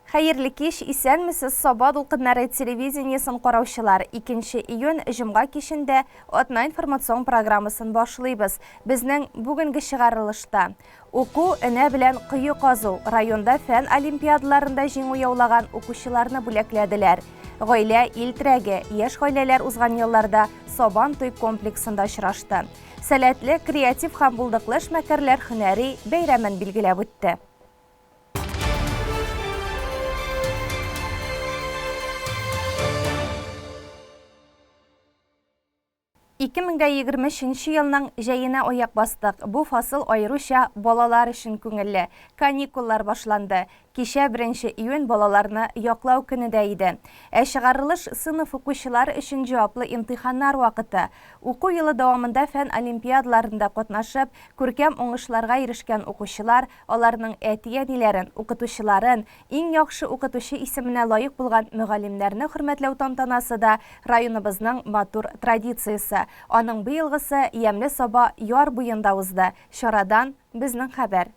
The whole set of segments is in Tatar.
Хәерле кич, исәнмесез, Саба дулкыннары телевидениесен караучылар. 2 июнь, җомга кичендә атна информацион программасын башлыйбыз. Безнең бүгенге чыгарылышта уку, энә белән кое казу, районда фән олимпиадаларында җиңү яулаган укучыларны бүләкләделәр. Гаилә ил терәге, яшь гаиләләр узган елларда Сабан туй комплексында очрашты. Сәләтле, креатив һәм булдыклы эшмәкәрләр һөнәри бәйрәмен билгеләп үтте. 2023 елның җәенә аяк бастык. Бу фасыл аеруча балалар өчен күңелле. Каникуллар башланды. Кичә 1 июнь балаларны яклау көне дә иде. Ә чыгарылыш сыйныф укучылары өчен җаваплы имтиханнар вакыты. Уку елы дәвамында фән олимпиадаларында катнашып, күркәм уңышларга ирешкән укучылар аларның әти-әниләрен, укытучыларын, иң яхшы укытучы исеменә лаек булган мөгаллимнәрне хөрмәтләү тантанасы да районыбызның матур традициясе. Аның быелгысы Ямьле Саба яр буенда узды. Чарадан безнең хәбәр.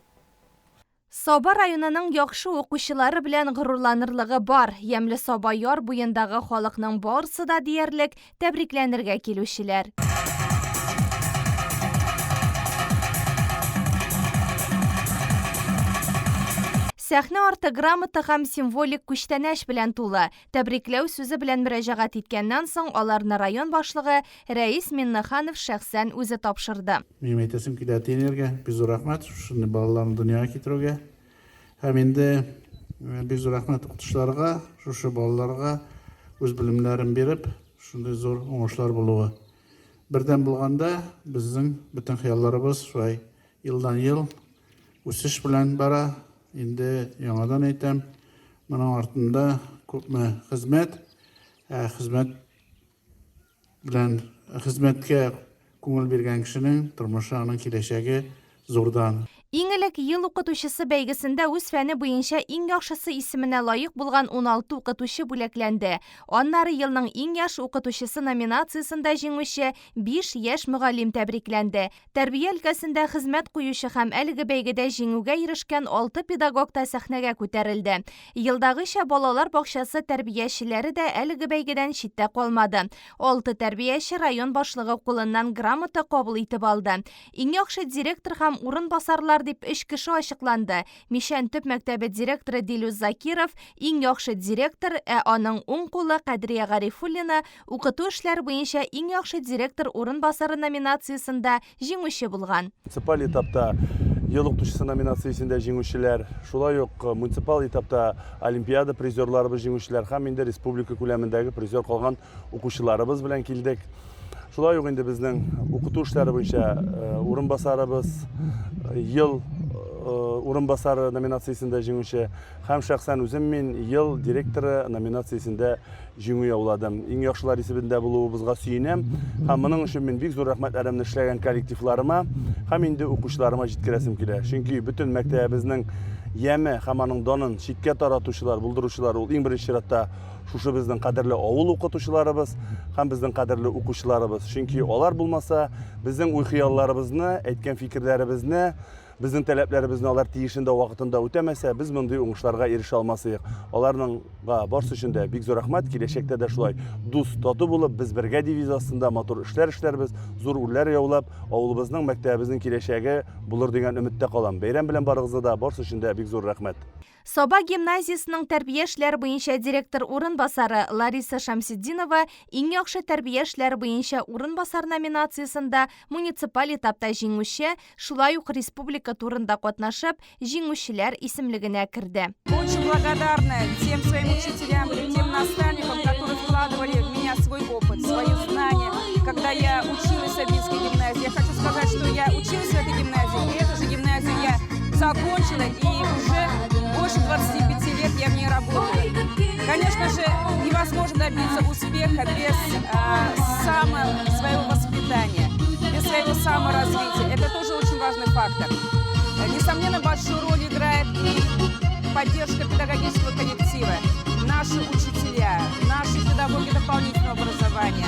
Саба районының яхшы укучылары белән горурланырлыгы бар. Ямьле Саба яр буендагы халыкның барысы да диярлек тәбрикләнергә килүчеләр. Сәхнә арты грамота һәм символик күчтәнәч белән тулы. Тәбрикләү сүзе белән мөрәҗәгать иткәннән соң, аларны район башлыгы Рәис Миннеханов шәхсән үзе тапшырды. Минем әйтәсем килә әти-әниләргә бик зур рәхмәт, шушындый балаларны дөньяга китерүгә. Һәм инде бик зур рәхмәт укытучыларга, шушы балаларга үз белемнәрен биреп, шундый зур уңышлар булуы. Бердәм булганда безнең бөтен хыялларыбыз шулай елдан-ел үсеш белән бара. Инде яңадан әйтәм, моның артында күпме хезмәт, ә хезмәт белән хезмәткә күңел биргән кешенең тормышы, аның киләчәге зурдан. Иң элек Ел укытучысы бәйгесендә үз фәне буенча иң яхшысы исеменә лаек булган 16 укытучы бүләкләнде. Аннары Елның иң яшь укытучысы номинациясендә җиңүче биш яшь мөгаллим тәбрикләнде. Тәрбия өлкәсендә хезмәт куючы һәм әлеге бәйгедә җиңүгә ирешкән алты педагог та сәхнәгә күтәрелде. Елдагыча, балалар бакчасы тәрбиячеләре дә әлеге бәйгедән читтә калмады. Алты тәрбияче район башлыгы кулыннан грамота кабул итеп алды. Иң яхшы директор һәм урынбасарлар дип өч кеше ачыкланды. Мичән төп мәктәбе директоры Дилүс Закиров, иң яхшы директор, ә аның уң кулы Кадрия Гарифуллина Укыту эшләре буенча иң яхшы директор урынбасары номинациясендә җиңүче булган. Муниципаль этапта Ел укытучысы номинациясендә җиңүчеләр, шулай ук муниципаль этапта олимпиада призерларыбыз җиңүчеләр һәм инде республика күләмендәге призер калган укучыларыбыз белән килдек. Шулай ук инде безнең укыту эшләре буенча урынбасарыбыз Ел урынбасары номинациясендә җиңүче һәм шәхсән үзем мин Ел директоры номинациясендә җиңү яуладым. Иң яхшылар исебендә булуыбызга сөенәм. Һәм моның өчен мин бик зур рәхмәтләремне эшләгән коллективларыма һәм инде укучыларыма җиткерәсем килә. Чөнки бөтен мәктәбебезнең яме һәм аның данын читкә таратучылар, булдыручылар ул иң беренче чиратта шушы безнең кадерле авыл укытучыларыбыз һәм безнең кадерле укучыларыбыз. Чөнки алар булмаса, безнең уй-хыялларыбызны, әйткән фикерләребезне Безнең таләпләребезне алар тиешендә вакытында үтәмәсә, без мондый уңышларга ирешә алмас идек. Аларның га барсы өчен дә бик зур рәхмәт. Киләчәктә дә шулай дус, тату булып, без бергә девизы астында матур эшләр эшләрбез, зур үрләр яулап, авылыбызның, мәктәбебезнең киләчәге булыр дигән өметтә калам. Бәйрәм белән барыгызны да, барсы өчен дә бик зур рәхмәт. Саба гимназиясенең тәрбия эшләре буенча директор урынбасары Лариса Шәмсетдинова Иң яхшы тәрбия эшләре буенча урынбасар номинациясендә муниципаль этапта җиңүче, шулай ук республика турында катнашып, җиңүчеләр исемлегенә керде. Очень благодарна тем своим учителям, тем наставникам, которые вкладывали в меня свой опыт, свои знания. Когда я училась в Сабинской гимназии, я хочу сказать, что я училась в этой гимназии, и эту же гимназию я закончила, и уже больше 25 лет я в ней работаю. Конечно же, невозможно добиться успеха без само своего воспитания, без своего саморазвития. Это тоже очень важный фактор. Несомненно, большую роль играет и поддержка педагогического коллектива. наши учителя, наши педагоги дополнительного образования,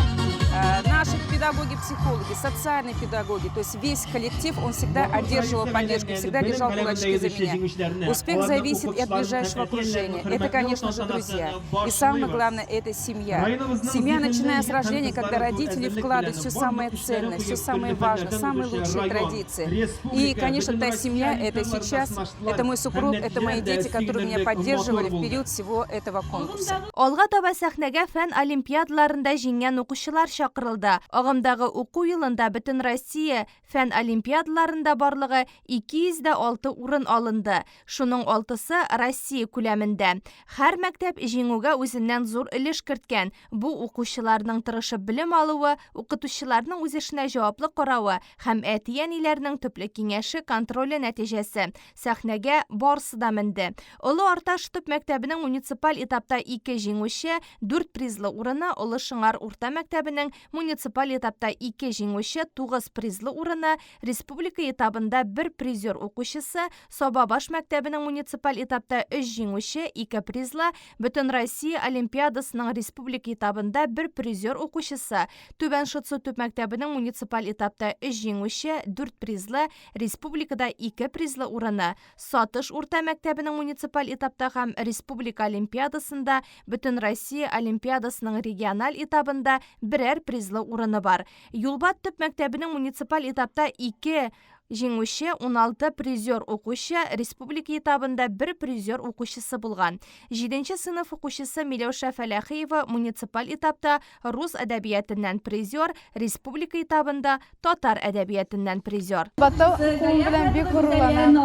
наши педагоги-психологи, социальные педагоги, то есть весь коллектив, он всегда одерживал поддержку, всегда держал кулачки за меня. Успех зависит и от ближайшего окружения. Это, конечно же, друзья. И самое главное, это семья. Семья, начиная с рождения, когда родители вкладывают все самое ценное, все самое важное, самые лучшие традиции. И, конечно, та семья, это сейчас, это мой супруг, это мои дети, которые меня поддерживали в период всего этого конкурса. Алга таба сәхнәгә фән олимпиадаларында җиңгән укучылар чакырылды. Агымдагы уку елында Бөтенроссия фән олимпиадаларында барлыгы 206 урын алынды. Шуның алтысы Россия күләмендә. Һәр мәктәп җиңүгә үзеннән зур өлеш керткән. Бу укучыларның тырышып белем алуы, укытучыларның үз эшенә җаваплы каравы һәм әти-әниләрнең төпле киңәше, контроле нәтиҗәсе. Сәхнәгә барысы да менде. Олы Арташ төп мәктәбенең муниципаль этапта ике җиңүче, дүрт призлы урыны, Олы Шыңар урта мәктәбенең муниципаль этапта ике җиңүче, тугыз призлы урыны, республика этабында бер призер укучысы, Сабабаш мәктәбенең муниципаль этапта өч җиңүче, ике призлы, Бөтенроссия олимпиадасының республика этабында бер призер укучысы, Түбән Шытсу төп мәктәбенең муниципаль этапта өч җиңүче, дүрт призлы, республикада ике призлы урыны, Сатыш урта мәктәбенең муниципаль этапта һәм республика олимпиадасында, Бөтенроссия олимпиадасының региональ этабында берәр призлы урыны бар. Юлбат төп мәктәбенең муниципаль этапта ике җиңүче, 16 призер укучы, республика этабында бер призер укучысы булган. Җиденче сыйныф укучысы Миләүшә Фәләхиева муниципаль этапта рус әдәбиятыннан призер, республика этабында татар әдәбиятыннан призер. Бата укуым белән бик горурланам.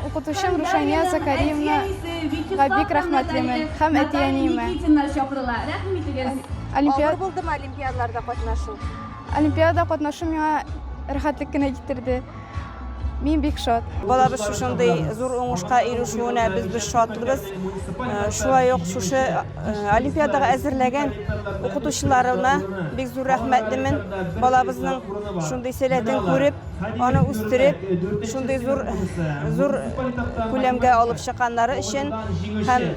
Укытучым Рушания Закариевнага бик рәхмәтлемен һәм әти-әниемә. Авыр булдымы олимпиадаларда катнашу? Олимпиадада катнашу миңа рәхәтлек кенә китерде. Мин бик шат. Балабыз шушындый зур уңышка ирешүенә без без шатлыбыз. Э, шулай ук шушы э, олимпиадага әзерләгән укытучыларына бик зур рәхмәтлемен. Балабызның шундый сәләтен күреп, аны үстереп, шундый зур зур күләмгә алып чыкканнары өчен һәм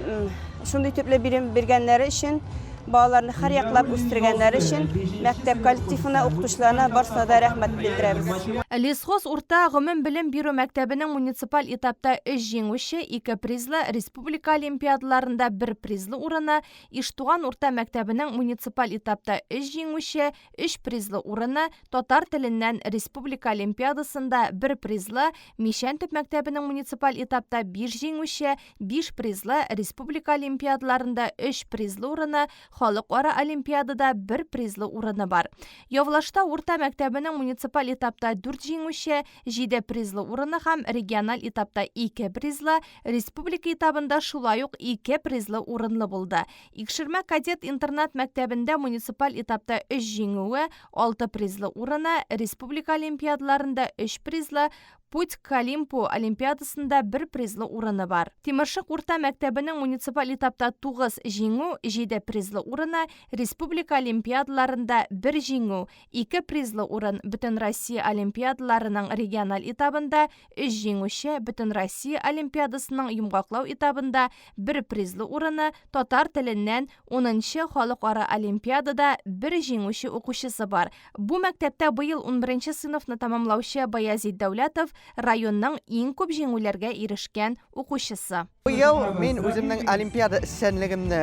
шундый төпле бирем биргәннәре өчен Балаларны һәрьяклап үстергәннәре өчен мәктәп коллективына, укытучыларына барысына да рәхмәт белдерәбез. Лесхоз урта гомум белем бирү мәктәбенең муниципаль этапта өч җиңүче, ике призлы, республика олимпиадаларында бер призлы урыны, Иштуган урта мәктәбенең муниципаль этапта өч җиңүче, өч призлы урыны, татар теленнән республика олимпиадасында бер призлы, Мичән төп мәктәбенең муниципаль этапта биш җиңүче, Биш призлы, республика олимпиадаларында өч призлы урыны, халыкара олимпиадада бер призлы урыны бар. Явлашта урта мәктәбенең муниципаль этапта дүрт җиңүче, җиде призлы урыны һәм региональ этапта ике призлы, республика этабында шулай ук ике призлы урынлы булды. Икшермә кадет интернат мәктәбендә муниципаль этапта өч җиңүе, алты призлы урыны, республика олимпиадаларында өч призлы, Путь к Олимпу олимпиадасында бер призлы урыны бар. Тимершык урта мәктәбенең муниципаль этапта тугыз җиңү, җиде призлы урыны, республика олимпиадаларында бер җиңү, ике призлы урын, Бөтенроссия олимпиадаларының региональ этабында өч җиңүче, Бөтенроссия олимпиадасының йомгаклау этабында бер призлы урыны, татар теленнән унынчы халыкара олимпиадада бер җиңүче укучысы бар. Бу мәктәптә быел унберенче сыйныфны тәмамлаучы Баязит Дәүләтов районның иң күп җиңүләргә ирешкән укучысы. Быел мин үземнең олимпиада эшчәнлегемне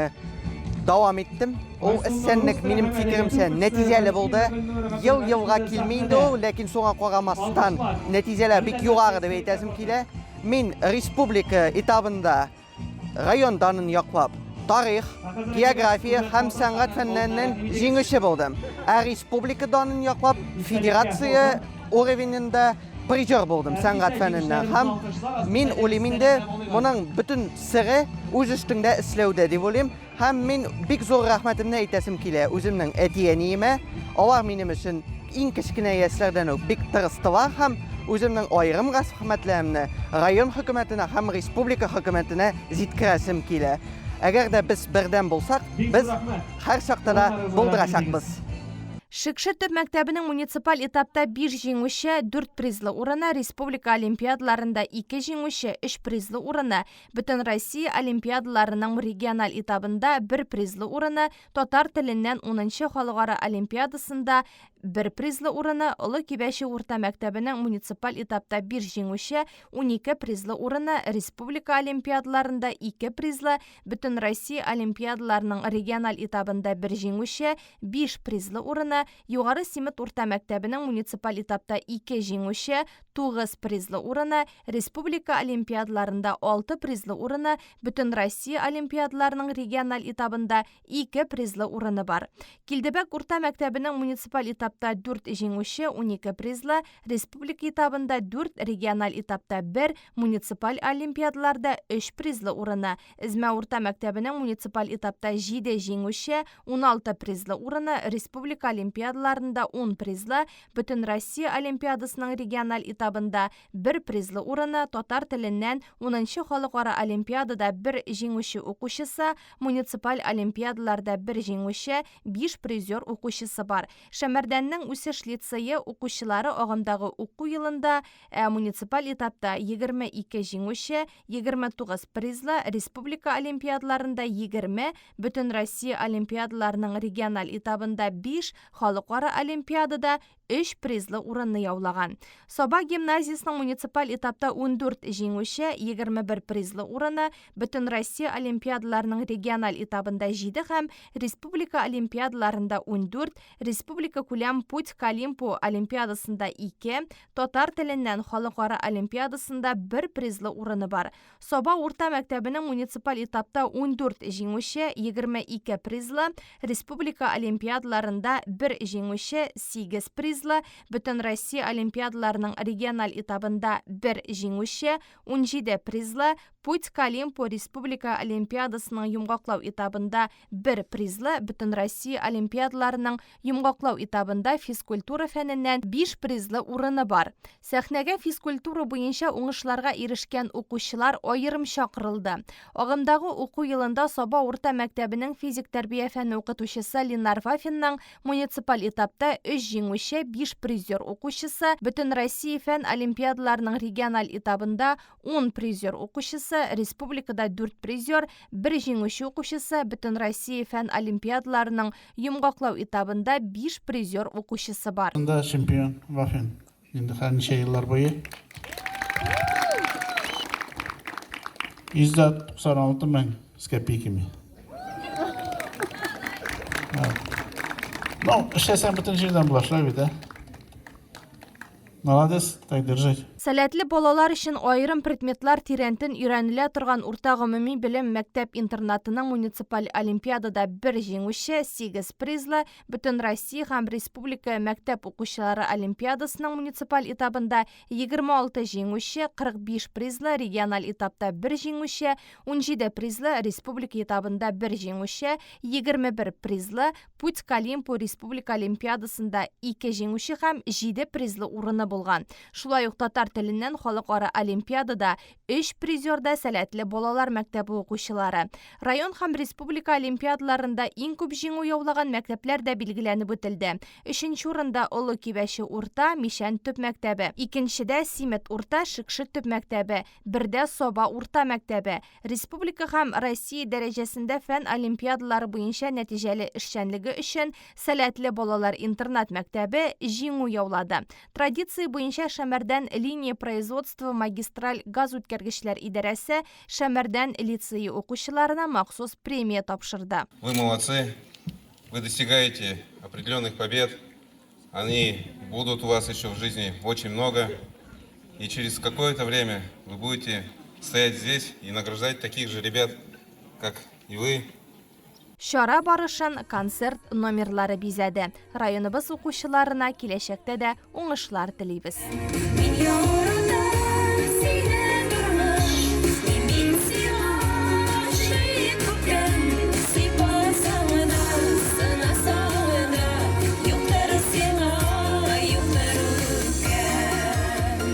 дәвам иттем. Ул эшчәнлек, минем фикеремчә, нәтиҗәле булды. Ел-елга килми инде ул, ләкин шуңа карамастан, нәтиҗәләр бик югары дип әйтәсем килә. Мин республика этабында Район данын яклап, тарих, география һәм сәнгать фәннәреннән җиңүче булдым. Ә республика данын яклап, федерация уровенендә призер булдым сәнгать фәненнән. Һәм мин уйлыйм инде, моның бөтен сере үз өстеңдә эшләүдә дип уйлыйм. Һәм мин бик зур рәхмәтемне әйтәсем килә үземнең әти-әниемә. Алар минем өчен иң кечкенә яшьләрдән үк бик тырыштылар һәм үземнең аерым рәхмәтләремне район хөкүмәтенә һәм республика хөкүмәтенә җиткерәсем килә. Әгәр дә без бердәм булсак, без һәрчакта да булдырачакбыз. Шекше төп мәктәбенең муниципаль этапта 5 җиңүче, 4 призлы урыны, республика олимпиадаларында 2 җиңүче, 3 призлы урыны, Бөтенроссия олимпиадаларының региональ этабында 1 призлы урыны, татар теленнән 10 нчы халыкара олимпиадасында 1 призлы урыны, Олы Кибәче урта мәктәбенең муниципаль этапта 5 җиңүче, 12 призлы урыны, республика олимпиадаларында 2 призлы, Бөтенроссия олимпиадаларының региональ этабында 1 җиңүче, 5 призлы урыны, Югары Симет урта мәктәбенең муниципаль этапта 2 җиңүче, 9 призлы урыны, республика олимпиадаларында 6 призлы урыны, Бөтенроссия олимпиадаларының региональ этабында 2 призлы урыны бар. Килдебәк урта мәктәбенең муниципаль этапта 4 җиңүче, 12 призлы, республика этабында 4, региональ этапта 1, муниципаль олимпиадаларда 3 призлы урыны, Эзмә урта мәктәбенең муниципаль этапта 7 җиңүче, 16 призлы урыны, республика олимпиадаларында 10 призлы, Бөтенроссия олимпиадасының региональ этабында 1 призлы урыны, татар теленнән 10нчы халыкара олимпиадада 1 җиңүче укучысы, муниципаль олимпиадаларда 1 җиңүче, 5 призер укучысы бар. Шәмәрдәннең Үсеш лицее укучылары агымдагы уку елында ә муниципаль этапта 22 җиңүче, 29 призлы, республика олимпиадаларында 20, Бөтенроссия олимпиадаларының региональ этабында 5, халыкара олимпиадада 3 призлы урынны яулаган. Саба гимназиясенең муниципаль этапта 14 җиңүче, 21 призлы урыны, Бөтенроссия олимпиадаларының региональ этабында 7 һәм республика олимпиадаларында 14, республикакүләм Путь к Олимпу олимпиадасында 2, татар теленнән халыкара олимпиадасында 1 призлы урыны бар. Саба урта мәктәбенең муниципаль этапта 14 җиңүче, 22 призлы, республика олимпиадаларында 1 җиңүче, 8 призлы, Бөтенроссия олимпиадаларының региональ этабында 1 җиңүче, 17 призлы, Путь к Олимпу республика олимпиадасының йомгаклау этабында 1 призлы, Бөтенроссия олимпиадаларының Йомгаклау этабында физкультура фәненнән 5 призлы урыны бар. Сәхнәгә физкультура буенча уңышларга ирешкән укучылар аерым чакырылды. Агымдагы уку елында Саба урта мәктәбенең физик тәрбия фәне укытучысы Ленар Вафинның муниципаль этапта 3 җиңүче, 5 призер укучысы, Бөтенроссия фән олимпиадаларының региональ этабында 10 призер укучысы, республикада 4 призер, 1 җиңүче укучысы, Бөтенроссия фән олимпиадаларының Йомгаклау этабында 5 призер укучысы бар. Анда чемпион Вафин инде хәзер ничә еллар буе. 196 мең с копейками. Ну, эшләсәң бөтен җирдән була, шулай бит, ә? Молодец, так держать. Сәләтле балалар өчен аерым предметлар тирәнтен өйрәнелә торган урта гомуми белем мәктәп-интернатының муниципаль олимпиадада бер җиңүче, сигез призлы, Бөтенроссия һәм республика мәктәп укучылары олимпиадасының муниципаль этабында 26 җиңүче, 45 призлы, региональ этапта бер җиңүче, 17 призлы, республика этабында бер җиңүче, 21 призлы, Путь к Олимпу республика олимпиадасында ике җиңүче һәм җиде призлы урыны булган. Шулай ук татар теленнән халыкара олимпиадада өч призер да сәләтле балалар мәктәбе укучылары. Район һәм республика олимпиадаларында иң күп җиңү яулаган мәктәпләр дә билгеләнеп үтелде. Өченче урында Олы Кибәче урта, Мичән төп мәктәбе. Икенчедә Симет урта, Шекше төп мәктәбе. Бердә Саба урта мәктәбе. Республика һәм Россия дәрәҗәсендә фән олимпиадалары буенча нәтиҗәле эшчәнлеге өчен Сәләтле балалар интернат-мәктәбе җиңү яулады. Традиция буенча Шәмәрдән линия производство магистраль газүткәргечләр идарәсе Шәмәрдән лицее укучыларына махсус премия тапшырды. Вы молодцы, вы достигаете определенных побед, они будут у вас еще в жизни очень много. И через какое-то время вы будете стоять здесь и награждать таких же ребят, как и вы. Чара барышын концерт номерлары бизәде. Районыбыз укучыларына киләчәктә дә уңышлар телибез. Мин яратам сине, тормыш, мин сиңа гашыйк күптән. Сыйпасаң да, сынасаң да, юктыр сиңа, юктыр үпкәм.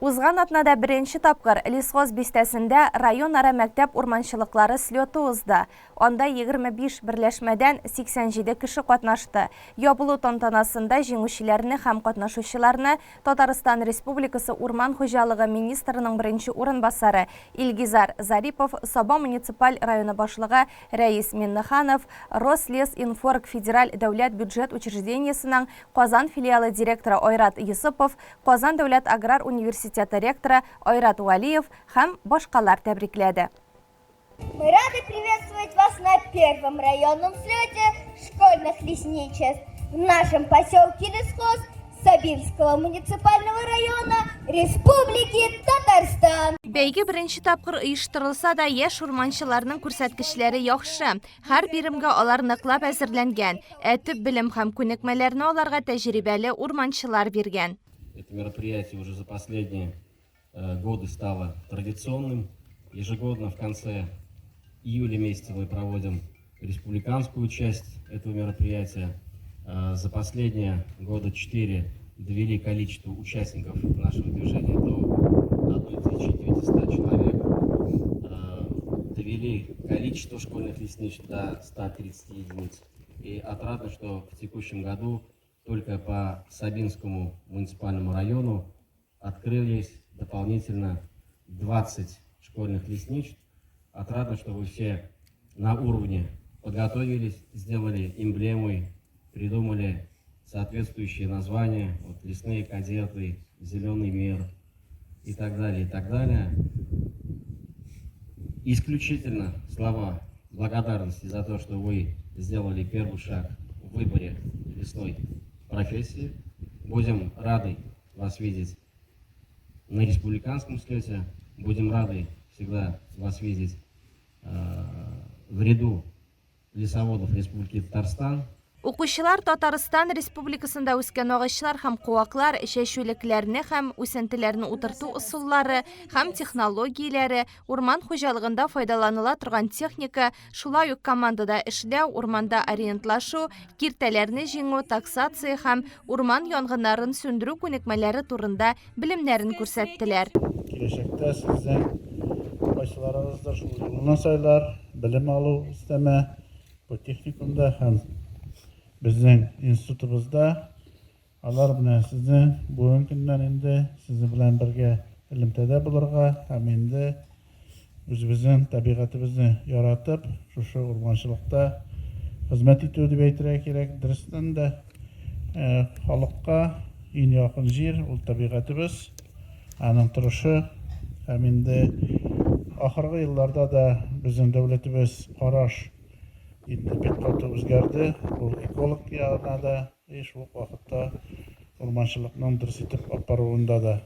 Узган Узган атнада беренче тапкыр Лесхоз бистәсендә районара мәктәп урманчылыклары слеты узды. Анда 25 берләшмәдән 87 кеше катнашты. Ябылу тантанасында җиңүчеләрне һәм катнашучыларны Татарстан Республикасы Урман хуҗалыгы министрының беренче урынбасары Илгизар Зарипов, Саба муниципаль районы башлыгы Рәис Миннеханов, Рослесинфорг федераль дәүләт бюджет учреждениесенең Казан филиалы директоры Айрат Йосыпов, Казан дәүләт аграр университеты ректоры Айрат Вәлиев һәм башкалар тәбрикләде. Мы рады приветствовать вас на первом районном слете школьных лесничеств в нашем поселке Лесхоз Сабинского муниципального района Республики Татарстан. Бәйге беренче тапкыр оештырылса да, яшь урманчыларның күрсәткечләре яхшы. Һәр биремгә алар ныклап әзерләнгән, ә төп белем һәм күнекмәләрне аларга тәҗрибәле урманчылар биргән. Это мероприятие уже за последние годы стало традиционным. Ежегодно в конце июля месяца мы проводим республиканскую часть этого мероприятия. За последние года 4 довели количество участников нашего движения до 1900 человек. Довели количество школьных лесничеств до 130 единиц. И отрадно, что в текущем году только по Сабинскому муниципальному району открылись дополнительно 20 школьных лесничеств. Отрадно, что вы все на уровне подготовились, сделали эмблемы, придумали соответствующие названия, вот лесные кадеты, зеленый мир и так далее, и так далее. Исключительно слова благодарности за то, что вы сделали первый шаг в выборе лесной профессии. Будем рады вас видеть на республиканском слете. Будем рады всегда вас видеть в ряду лесоводов Республики Татарстан. Укучылар Татарстан Республикасында үскән агачлар һәм куаклар, чәчүлекләрне һәм үсентеләрне утырту ысуллары һәм технологияләре, урман хуҗалыгында файдаланыла торган техника, шулай ук командада эшләү, урманда ориентлашу, киртәләрне җиңү, таксация һәм урман янгыннарын сүндерү күнекмәләре турында белемнәрен күрсәттеләр. Киләчәктә сезнең кайсыларыгыздыр шул юлны сайлар, белем алу өстәмә бу техникумда һәм безнең институтыбызда. Алар менә сезне бүгенге көннән инде сезнең белән бергә элемтәдә булырга һәм инде үзебезнең табигатебезне яратып, шушы урманчылыкта хезмәт итү дип әйтергә кирәк. Дөрестән дә, халыкка иң якын җир ул табигатебез, аның торышы һәм инде ахыргы елларда да безнең дәүләтебез караш инде бик каты үзгәрде. Ул эколог ягына да, И шул ук вакытта урманчылыкның дөрес итеп алып баруында да.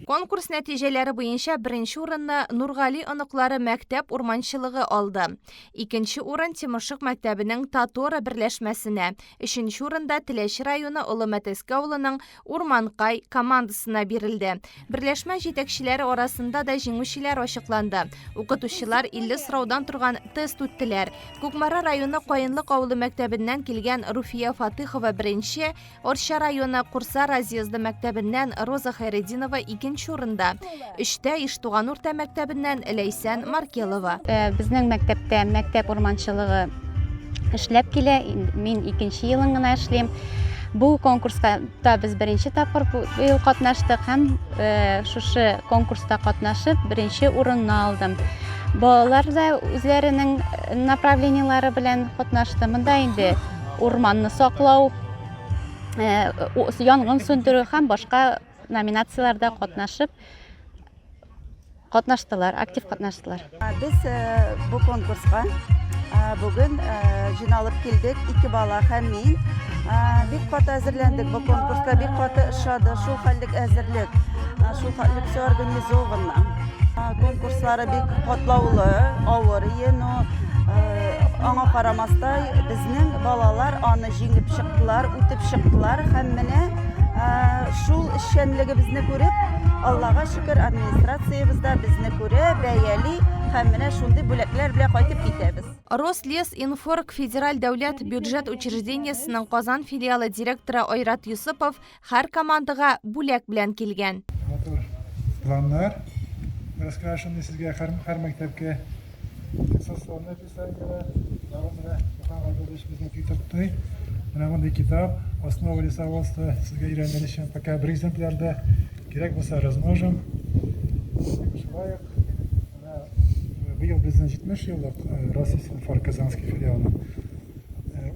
Конкурс нәтиҗәләре буенча беренче урынны Нургали оныклары мәктәп урманчылыгы алды. Икенче урын Тимершык мәктәбенең Татора берләшмәсенә, өченче урында Теләче районы Олы Мәтәскә авылының Урманкай командасына бирелде. Берләшмә җитәкчеләре арасында да җиңүчеләр ачыкланды. Укытучылар 50 сораудан торган тест үттеләр. Кукмара районы Каенлык авылы мәктәбеннән килгән Руфия Фатыхова беренче, Арча районы Курса разъезды мәктәбеннән Роза Хәйретдинова икенче урында. Өчтә Иштуган урта мәктәбеннән Ләйсән Маркелова. Безнең мәктәптә мәктәп урманчылыгы эшләп килә. Мин икенче елын гына эшлим. Бу конкурска та без беренче тапкыр быел катнаштык һәм шушы конкурста катнашып беренче урынны алдым. Балалар да үзләренең направлениелары белән катнашты. Монда инде урманны саклау, янгын сүндерү һәм башка номинацияләрдә катнашып катнаштылар, актив катнаштылар. Без бу конкурска бүген җыйналып килдек, ике бала һәм мин. Бик каты әзерләндек бу конкурска, бик каты ошады, шул хәллек әзерлек, шул хәллек все организовано. Конкурслары бик катлаулы, авыр ие, но аңа карамастай безнең балалар аны җиңеп чыктылар, үтеп чыктылар һәм менә шул эшчәнлегебезне күреп, Аллага шөкер, администрациябез дә безне күрә, бәяли һәм менә шундый бүләкләр белән кайтып китәбез. Рослесинфорг федераль дәүләт бюджет учреждениесенең Казан филиалы директоры Айрат Йосыпов һәр командага бүләк белән килгән. Матур. планнар раскрашенный сезгә һәр, һәр мәктәпкә. Сословное описание, тагын менә Мухан Габдуллович безнең китертте. Менә мондый китап, Основа лесоводства, сезгә өйрәнер өчен пока бер экземплярда. Кирәк булса размножим. Шулай ук менә быел безнең 70 еллык Россельхозфар Казанский филиалының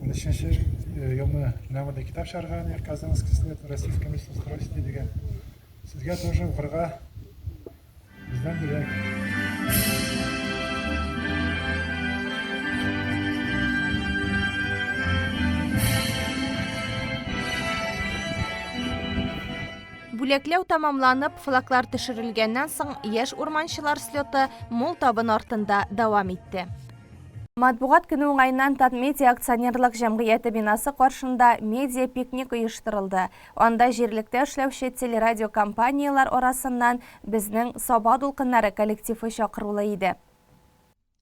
13 елны менә мондый китап чыгарган Казанский слет российском лесоустройстве дигән. Сезгә тоже укырга бездән бүләк. Бүләкләү тәмамланып, флаглар төшерелгәннән соң, яшь урманчылар слеты мул табын артында дәвам итте. Матбугат көне уңаеннан Татмедиа акционерлык җәмгыяте бинасы каршында медиа-пикник оештырылды. Анда җирлектә эшләүче телерадиокомпанияләр арасыннан безнең Саба дулкыннары коллективы чакырулы иде.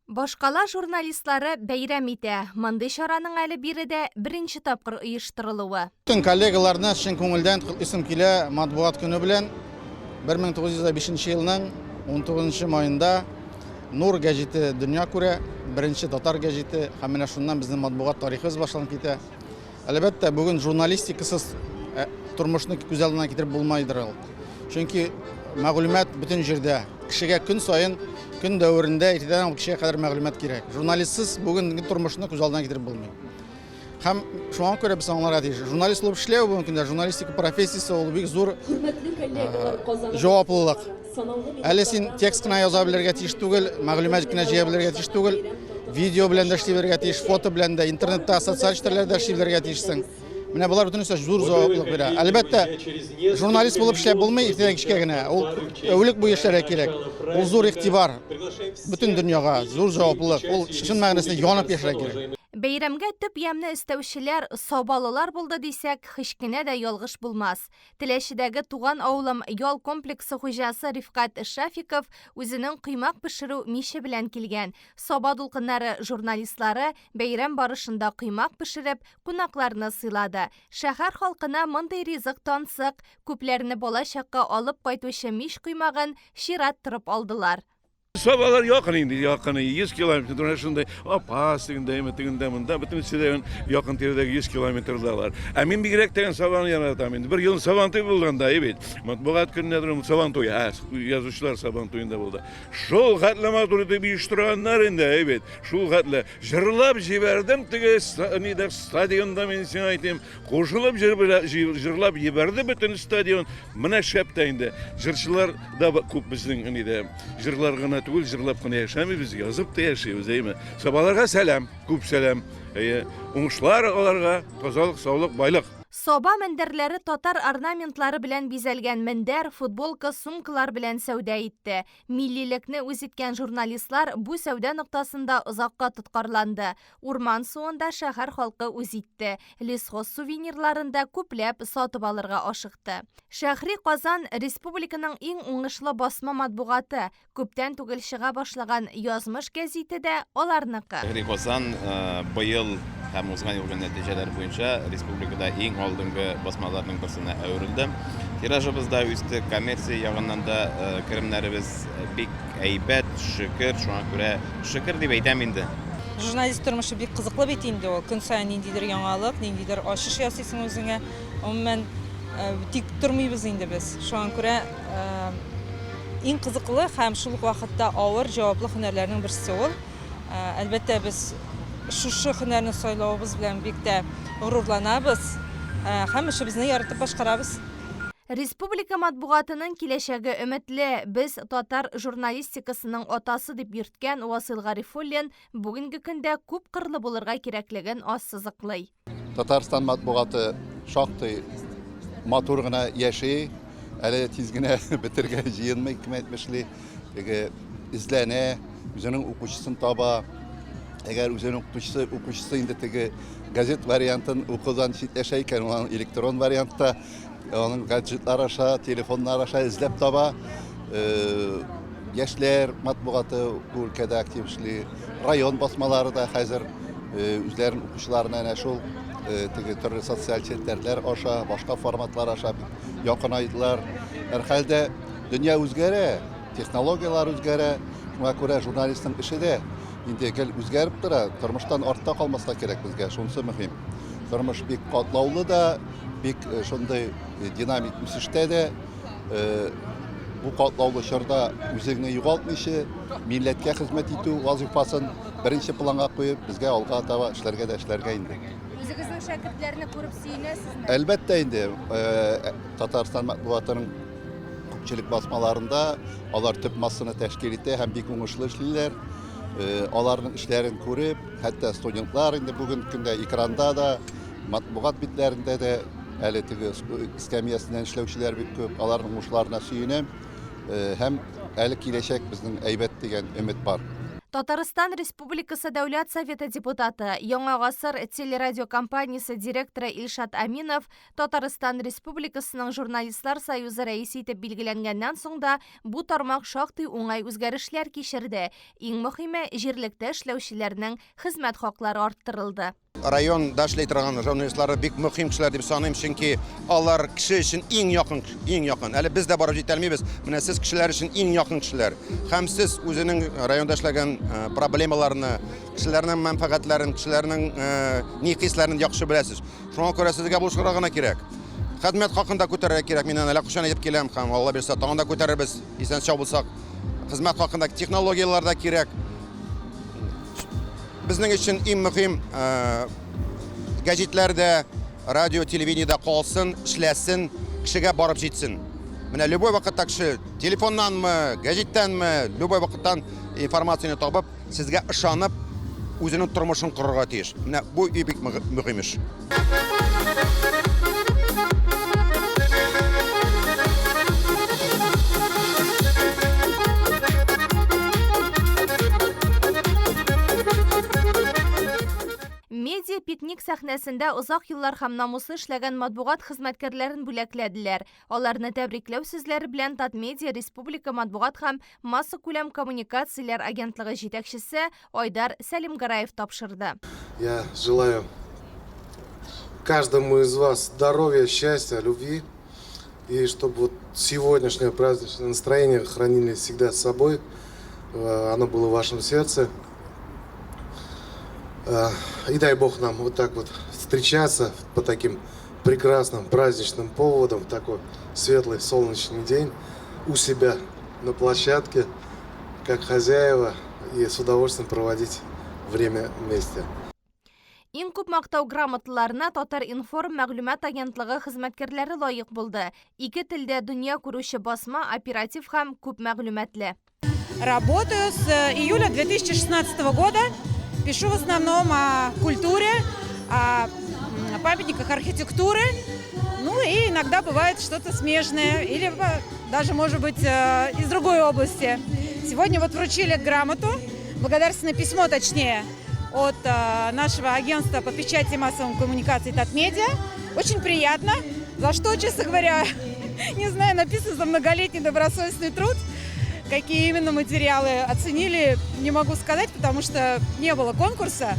Башкала журналистлары бәйрәм итә. Мондый чараның әле биредә беренче тапкыр оештырылуы. Бөтен коллегаларны чын күңелдән котлыйсым килә Матбугат көне белән. 1905 елның 19 маенда Нур гәҗите дөнья күрә, беренче татар гәҗите, һәм менә шуннан безнең матбугат тарихыбыз башланып китә. Әлбәттә, бүген журналистикасыз э, тормышны күз алдына китереп булмайдыр ул. Чөнки мәгълүмат бөтен җирдә. Кешегә көн саен, көн дәверендә иртәдән алып кичкә кадәр мәгълүмат кирәк. Журналистсыз бүгенге тормышны күз алдына китереп булмый. Һәм шуңа күрә без аңларга тиеш. Журналист булып эшләү бүгенге көндә журналистика профессиясе ул бик зур җаваплылык. Әле син текст кына яза белергә тиеш түгел, мәгълүмат кенә җыя белергә тиеш түгел, видео белән дә эшли белергә тиеш, фото белән дә, интернетта, социаль челтәрләрдә эшли белергә тиешсең. Менә болар бөтенесе зур җаваплылык бирә. Әлбәттә, журналист булып эшләп булмый иртәдән кичкә генә. Ул тәүлек буе эшләргә кирәк. Ул зур игътибар бөтен дөньяга, зур җаваплылык. Ул чын мәгънәсендә янып яшәргә кирәк. Бәйрәмгә төп ямьне өстәүчеләр сабалылар булды дисәк, һич кенә дә ялгыш булмас. Теләчедәге Туган авылым ял комплексы хуҗасы Рифкать Шафиков үзенең коймак пешерү миче белән килгән. Саба дулкыннары журналистлары бәйрәм барышында коймак пешереп, кунакларны сыйлады. Шәһәр халкына мондый ризык тансык, күпләрне балачакка алып кайтучы мич коймагын чират торып алдылар. Сабалар якын инде, якын, 100 километр, менә шундай Апас тегендә, тегендә, монда, бөтенесе дә якын тирәдәге 100 километрдалар. Ә мин бигрәк тә Сабаны яратам инде. Бер ел Сабантуй булганда, әй бит. Матбугат көненә дөрем Сабантуй, ә, язучылар Сабантуенда булды. Шул хәтле матур итеп оештырганнар инде, әй бит. Шул хәтле җырлап җибәрдем теге нидә стадионда, мин сиңа әйтим. Кушылып җырлап җибәрде бөтен стадион. Менә шәп тә инде. Җырчылар да күп безнең нидә. Җырлар гына түгел, җырлап кына яшәмибез, язып та яшибез, әйме. Сабаларга сәлам, күп сәлам. Әйе, уңышлар аларга, тазалык, саулык, байлык. Саба мендәрләре татар орнаментлары белән бизәлгән мендәр, футболка, сумкалар белән сәүдә итте. Миллилекне үз иткән журналистлар бу сәүдә ноктасында озакка тоткарланды. Урман суын да шәһәр халкы үз итте, лесхоз сувенирларын да күпләп сатып алырга ашыкты. Шәһри Казан, республиканың иң уңышлы басма матбугаты, күптән түгел чыга башлаган Язмыш гәзите дә аларныкы. Шәһри Казан быел һәм узган елгы нәтиҗәләр буенча республикада иң алдынгы басмаларның берсенә әверелде. Тиражыбыз да үсте, коммерция ягыннан да керемнәребез бик әйбәт, шөкер, шуңа күрә шөкер дип әйтәм инде. Журналист тормышы бик кызыклы бит инде ул. Көн саен ниндидер яңалык, ниндидер ачыш ясыйсың үзеңә. Гомумән, тик тормыйбыз инде без. Шуңа күрә иң кызыклы һәм шул ук вакытта авыр, җаваплы һөнәрләрнең берсе ул. Әлбәттә, без шушы һөнәрне сайлавыбыз белән бик тә горурланабыз һәм эшебезне яратып башкарабыз. Республика матбугатының киләчәге өметле. Без татар журналистикасының атасы дип йөрткән Васыйл Гарифуллин бүгенге көндә күпкырлы булырга кирәклеген ассызыклый. Татарстан матбугаты шактый матур гына яши, әле тиз генә бетергә җыенмый, кем әйтмешли, теге эзләнә, үзенең укучысын таба. Әгәр үзенең укучысы, укучысы инде теге газет вариантын укудан читләшә икән, ул аның электрон вариантта Аның гаджетлар аша, телефоннар аша эзләп таба. Э, яшьләр матбугаты бу өлкәдә актив эшли. Район басмалары да хәзер э, үзләрен укучыларына әнә шул э, теге төрле социаль челтәрләр аша, башка форматлар аша бик якынайдылар. Һәрхәлдә Дөнья үзгәрә, технологияләр үзгәрә, шуңа күрә журналистның эше дә инде гел үзгәреп тора, тормыштан артта калмаска кирәк безгә, шунысы мөһим. Тормыш бик катлаулы да, бик э, шундый э, динамик үсештә дә. Э, бу катлаулы чорда үзеңне югалтмыйча, милләткә хезмәт итү вазифасын беренче планга куеп, безгә алга таба эшләргә дә эшләргә инде. Үзегезнең шәкертләрне күреп сөенәсезме? Әлбәттә инде, Татарстан матбугатының күпчелек басмаларында алар төп массаны тәшкил итә һәм бик уңышлы эшлиләр. Э, аларның эшләрен күреп, хәтта студентлар инде бүгенге көндә экранда да, матбугат битләрендә дә әле теге эскәмиясеннән эшләүчеләр бик күп, аларның уңышларына сөенәм. Э, һәм әле киләчәк безнең әйбәт дигән өмет бар. Татарстан Республикасы Дәүләт Советы депутаты, Яңа гасыр телерадиокомпаниясе директоры Илшат Әминов Татарстан Республикасының Журналистлар союзы рәисе итеп билгеләнгәннән соң да бу тармак шактый уңай үзгәрешләр кичерде. Иң мөһиме, җирлектә эшләүчеләрнең хезмәт хаклары арттырылды. Районда эшли торган журналистларны бик мөһим кешеләр дип саныйм, чөнки алар кеше өчен иң якын, иң якын. Әле без дә барып җитә алмыйбыз. Менә сез кешеләр өчен иң якын кешеләр. Һәм сез үзенең районда эшләгән проблемаларны, кешеләрнең мәнфәгатьләрен, кешеләрнең ни хисләрен яхшы беләсез. Шуңа күрә сезгә булышырга гына кирәк. Хезмәт хакын да күтәрергә кирәк. Мин аны әллә кайчан әйтеп киләм һәм Алла бирсә, тагын да күтәрербез, исән сау булсак. Хезмәт хакында технологияләр дә кирәк. Безнең өчен иң мөһим э, гәҗитләр дә, радио, телевидение дә калсын, эшләсен, кешегә барып җитсен. Менә любой вакытта кеше телефоннанмы, гәҗиттәнме, любой вакыттан информацияне табып, Сезгә ышанып, үзенең тормышын корырга тиеш. Менә бу бик мөһим эш. Медиа пикник сәхнәсендә озак еллар һәм намуслы эшләгән матбугат хезмәткәрләрен бүләкләделәр. Аларны тәбрикләү сүзләре белән Татмедиа республика матбугат һәм массакүләм коммуникацияләр агентлыгы җитәкчесе Айдар Сәлимгәрәев тапшырды. Я желаю каждому из вас здоровья, счастья, любви. И чтобы вот сегодняшнее праздничное настроение хранили всегда с собой, э, оно было в вашем сердце. Э, и дай Бог нам вот так вот встречаться по таким прекрасным праздничным поводом, в такой светлый солнечный день у себя на площадке, как хозяева, и с удовольствием проводить время вместе. Иң күп мактау грамоталарына Татар-информ мәгълүмат агентлыгы хезмәткәрләре лаек булды. Ике телдә дөнья күрүче басма оператив һәм күп мәгълүматлы. Работаю с э, июля 2016 года. Пишу в основном о культуре, о памятниках архитектуры. Ну и иногда бывает что-то смежное или даже, может быть, э, из другой области. Сегодня вот вручили грамоту, благодарственное письмо точнее, от э, нашего агентства по печати и массовым коммуникации Татмедиа. Очень приятно. За что, честно говоря, не знаю, написано за многолетний добросовестный труд. Какие именно материалы оценили, не могу сказать, потому что не было конкурса.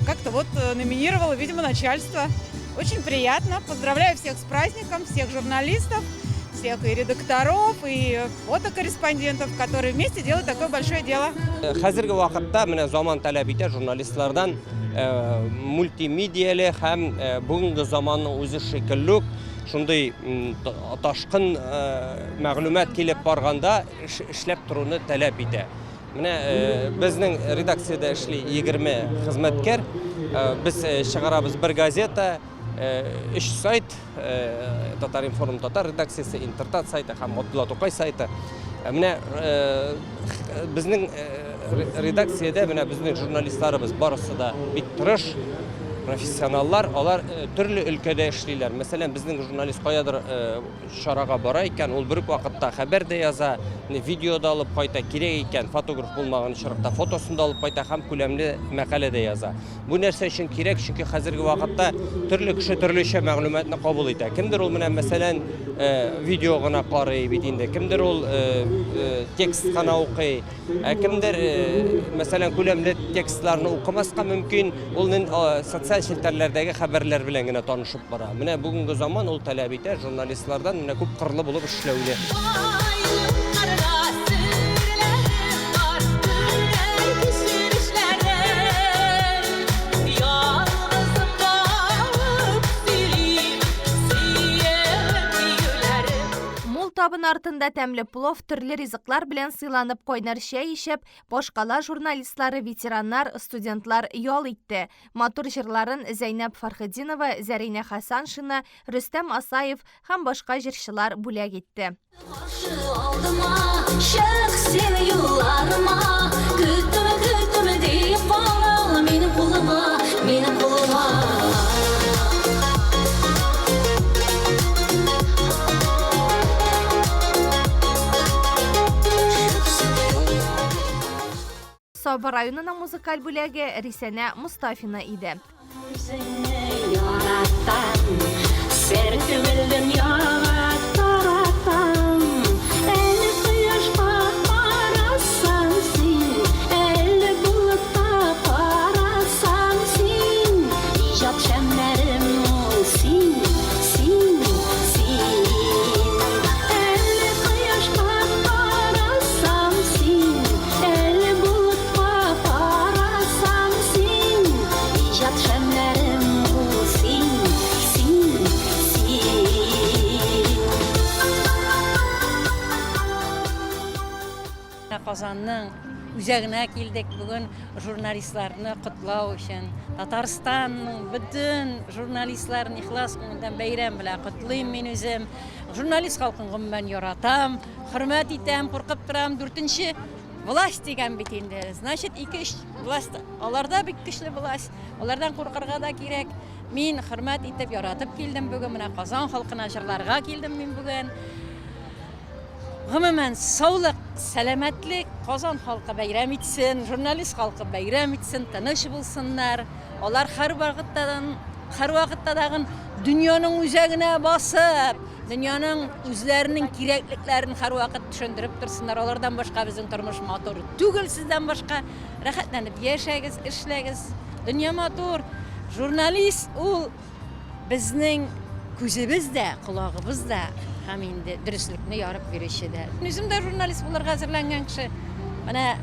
Как-то вот э, номинировало, видимо, начальство. Очень приятно. Поздравляю всех с праздником, всех журналистов, всех и редакторов, и фотокорреспондентов, которые вместе делают такое большое дело. Хәзерге вакытта менә заман таләп итә журналистлардан э, мультимедияле һәм э, бүгенге заманның үзе шикелле үк шундый ташкын э, мәгълүмат килеп барганда эшләп торуны таләп итә. Менә безнең редакциядә эшли 20 хезмәткәр. Без чыгарабыз бер газета, Өч сайт, Татар-информ татар редакциясе, Интертат сайты һәм Габдулла Тукай сайты. Менә безнең редакциядә менә безнең журналистларыбыз барысы да бик тырыш, профессионаллар, алар төрле өлкәдә эшлиләр. Мәсәлән, безнең журналист каядыр чарага бара икән, ул бер үк вакытта хәбәр дә яза, видео да алып кайта, кирәк икән, фотограф булмаган очракта фотосын да алып кайта һәм күләмле мәкалә дә яза. Бу нәрсә өчен кирәк? Чөнки хәзерге вакытта төрле кеше төрлечә мәгълүматны кабул итә. Кемдер ул менә мәсәлән э, видео гына карый бит инде, кемдер ул э, э, текст кына укый, ә кемдер мәсәлән күләмле текстларны укымаска мөмкин, ул социаль челтәрләрдәге хәбәрләр белән генә танышып бара. Менә бүгенге заман ул таләп итә журналистлардан менә күп кырлы булып эшләүне. Табын артында тәмле плов, төрле ризыклар белән сыйланып, кайнар чәй эчеп, башкала журналистлары, ветераннар, студентлар ял итте. Матур җырларын Зәйнәб Фәрхетдинова, Зәринә Хәсәншина, Рөстәм Асаев һәм башка җырчылар бүләк итте. Каршы алдыма, чык син юлларыма, Көттем, көттем диеп карал минем кулыма, минем кулыма. Саба районының музыкаль бүләге Рисәнә Мостафина иде. Үзеңне яратам, сер түгел дөньяга таратам. Әле кояшка карасаң син, әле болытка карасаң син, иҗат шәмнәрем ул син, син, син. Әле кояшка карасаң син, әле болытка карасаң син, иҗат шәмнәрем ул син, син, син. Казанның үзәгенә килдек бүген журналистларны котлау өчен. Татарстанның бөтен журналистларын ихлас күңелдән бәйрәм белән котлыйм мин үзем. Журналист халкын гомумән яратам, хөрмәт итәм, куркып торам. Дүртенче власть дигән бит инде. Значит, ике-өч власть, аларда бик көчле власть. Алардан куркырга да кирәк. Мин хөрмәт итеп, яратып килдем бүген. Менә Казан халкына җырларга килдем мин бүген. Гомумән, саулык, сәламәтлек, Казан халкы бәйрәм итсен, журналист халкы бәйрәм итсен, тыныч булсыннар. Алар һәрвакыттадан, һәрвакытта тагын дөньяның үзәгенә басып, дөньяның үзләренең кирәклекләрен һәрвакыт төшендереп торсыннар. Алардан башка безнең тормыш матур түгел, сездән башка. Рәхәтләнеп яшәгез, эшләгез. Дөнья матур. Журналист ул Безнең күзебез дә, колагыбыз да һәм инде дөреслекне ярып бирүче дә. Мин үзем дә журналист булырга әзерләнгән кеше. Менә